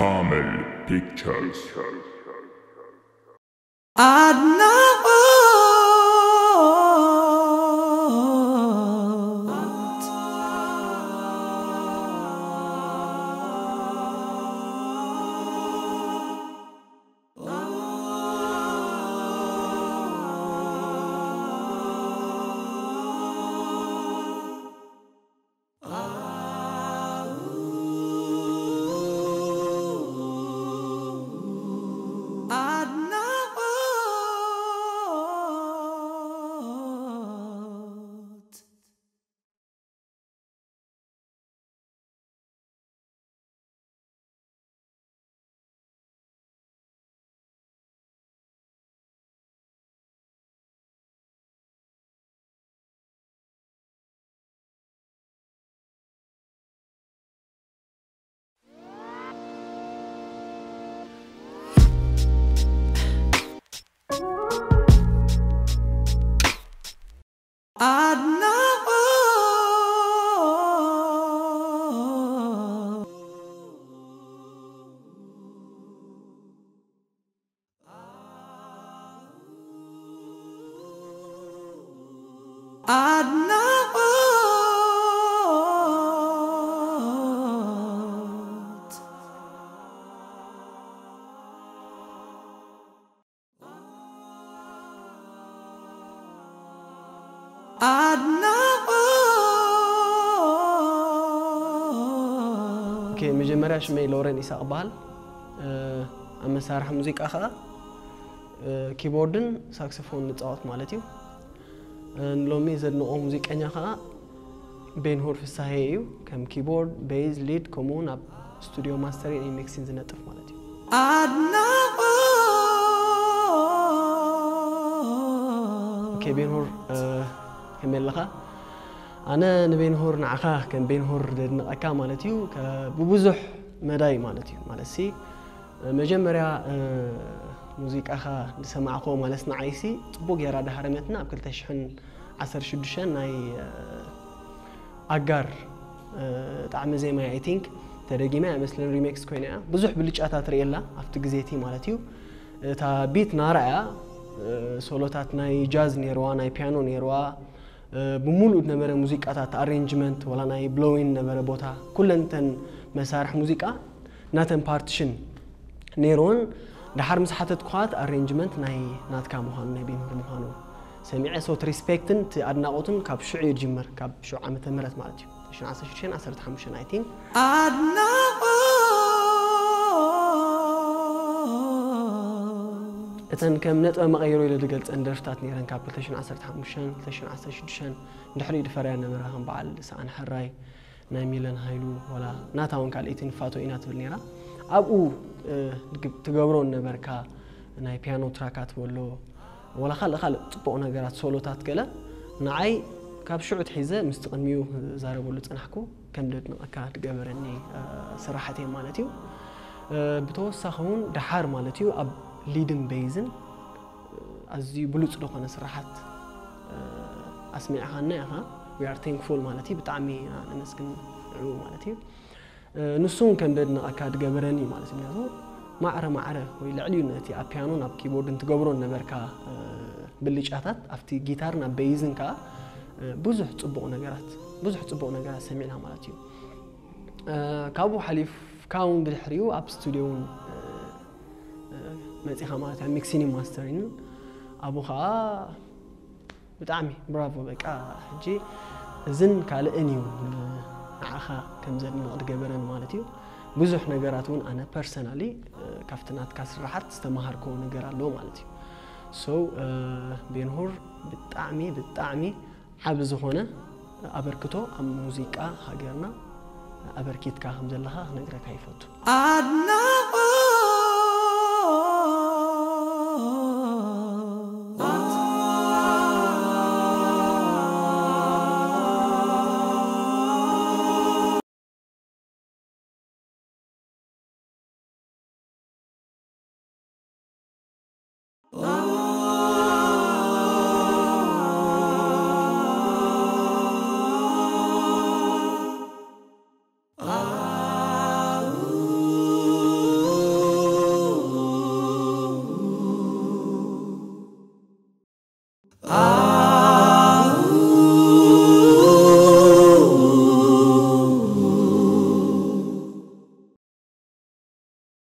Amel Pictures. ኦኬ፣ መጀመርያ ሽመይ ሎረን ኢሳቕ በሃል። ኣብ መሳርሒ ሙዚቃ ኸዓ ኪቦርድን ሳክስፎን ንፃወት ማለት እዩ። ንሎሚ ዘድንቆ ሙዚቀኛ ኸዓ ቤንሁር ፍሳሄ እዩ። ከም ኪቦርድ፣ ቤዝ፣ ሊድ ከምኡውን ኣብ ስቱዲዮ ማስተሪን ሚክሲን ዝነጥፍ ማለት እዩ። ኦኬ፣ ቤንሁር ከመይ ኣለኻ? ኣነ ንቤንሁር ንዓኻ ከም ቤንሁር ደድንቐካ ማለት እዩ። ብብዙሕ መዳይ ማለት እዩ። ማለት ሲ መጀመርያ ሙዚቃኻ ዝሰማዕኮ ማለት ንዓይሲ ጽቡቅ ገይራ ዳሃረመትና ኣብ ክልተ ሽሕን ዓሰርተ ሽዱሽተን ናይ ኣጋር ጣዕሚ ዜማ፣ ኣይ ቲንክ ተደጊማ እያ መስለን፣ ሪሜክስ ኮይና እያ። ብዙሕ ብልጫታት ርእየላ ኣብቲ ግዜ እቲ ማለት እዩ። እታ ቢት ናራ እያ። ሶሎታት ናይ ጃዝ ነይርዋ፣ ናይ ፒያኖ ነይርዋ። ብሙሉእ ዝነበረ ሙዚቃታት ኣሬንጅመንት፣ ወላ ናይ ብሎዊን ነበረ ቦታ፣ ኩለን እተን መሳርሒ ሙዚቃ ናተን ፓርቲሽን ነይርወን። ደሓር ምስ ሓተትኩኻት ኣሬንጅመንት ናይ ናትካ ምዃኑ፣ ናይ ቤንሁር ምዃኑ ሰሚዐ። ሶት ሪስፔክትን እቲ ኣድናቆትን ካብ ሽዑ እዩ ዝጅምር፣ ካብ ሽዑ ዓመተ ምህረት ማለት እዩ። ሽዑ ዓሰርተ ሽዱሽተ ዓሰርተ ሓሙሽተ ኣይ ቲንክ። እተን ከም ነጥበ መቐይሮ ኢለ ዝገልጸን ደርፍታት ነይረን ካብ ክልተ ሽሕን ዓሰርተ ሓሙሽተን፣ ክልተ ሽሕን ዓሰርተ ሽዱሽተን፣ ድሕሪኡ ዝፈረያ ነበራ ከም በዓል ሰኣን ሕራይ፣ ናይ ሚለን ሃይሉ፣ ወላ ናታ እውን ካልኣይቲ ንፋቶ ኢና ትብል ነይራ። ኣብኡ ትገብሮ ነበርካ ናይ ፒያኖ ትራካት በሎ፣ ወላ ካልእ ካልእ ጽቡቕ ነገራት ሶሎታት ገለ ንዓይ ካብ ሽዑ ትሒዘ ምስቲ ቅድሚኡ ዛረበሉ ጸናሕኩ ከም ደድንቐካ ዝገበረኒ ስራሓት እዮም ማለት እዩ። ብተወሳኺ እውን ደሓር ማለት እዩ ኣብ ሊድን ቤዝን ኣዝዩ ብሉጽ ዝኾነ ስራሓት ኣስሚዕኻና ኢኻ። We are thankful ማለት እዩ። ብጣዕሚ ኢና ነመስግን ንዕኡ ማለት እዩ። ንሱ እውን ከም ደድንቐካ ዝገበረኒ ማለት እዩ። ምክንያቱ ማዕረ ማዕረ ወይ ልዕሊኡ ነቲ ኣብ ፒያኖን ኣብ ኪቦርድን ትገብሮ ነበርካ ብልጫታት ኣብቲ ጊታርን ኣብ ቤይዝን ከኣ ብዙሕ ጽቡቕ ነገራት፣ ብዙሕ ጽቡቕ ነገራት ሰሚዕና ማለት እዩ። ካብኡ ሓሊፍካ እውን ብድሕሪኡ ኣብ ስቱዲዮ እውን መጺኻ ማለት እዩ፣ ሚክሲን ማስተሪን። ኣብኡ ኸዓ ብጣዕሚ ብራቮ፣ በቃ ሕጂ እዝን ካልእን እዩ ንዓኻ ከም ዘድንቕ ዝገበረን ማለት እዩ። ብዙሕ ነገራት እውን ኣነ ፐርሰናሊ ካብቲ ናትካ ስራሓት ዝተማሃርኮ ነገር ኣሎ ማለት እዩ። ሶ ቤንሁር ብጣዕሚ ብጣዕሚ ዓቢ ዝኾነ ኣበርክቶ ኣብ ሙዚቃ ሃገርና ኣበርኪትካ ከም ዘለኻ ክነግረካ ይፈቱ። ኣድና